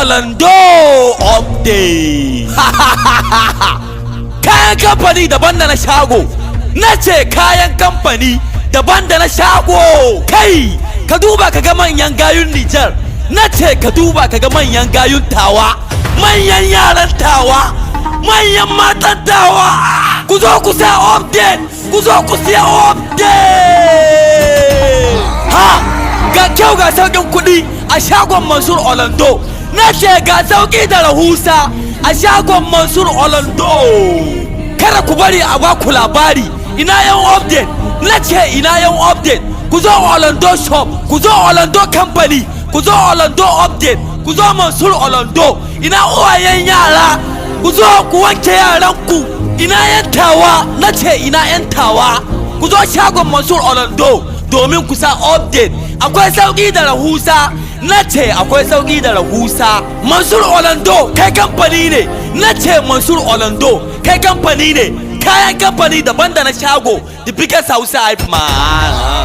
Orlando update. Kayan kamfani daban da na shago. Na ce kayan kamfani daban da na shago. Kai, ka duba ka ga manyan gayun Nijar. Na ce ka duba ka ga manyan gayun Tawa, manyan yaran Tawa, manyan matan Tawa. Ku zo ku sa update, ku zo ku siya update. Ha, ga kyau, ga sauƙin kuɗi a shagon Mansur Orlando. Na ce ga sauƙi da rahusa a shagon Mansur Orlando. Kada ku bari a baku labari. Ina yan update? Na ce ina yan update? Ku zo Orlando shop, ku zo Orlando company, ku zo Orlando update, ku zo Mansur Orlando. Ina uwayen yara? Ku zo ku wanke yaranku. Ina yan Tawa? Na ce ina yan Tawa? Ku zo shagon Mansur Orlando domin ku sa update. Akwai sauki da rahusa. Na ce akwai sauki da rahusa. Mansur Orlando, kai kamfani ne. Na ce Mansur Orlando, kai kamfani ne. Kayan kamfani daban da na shago. The biggest Hausa hype man.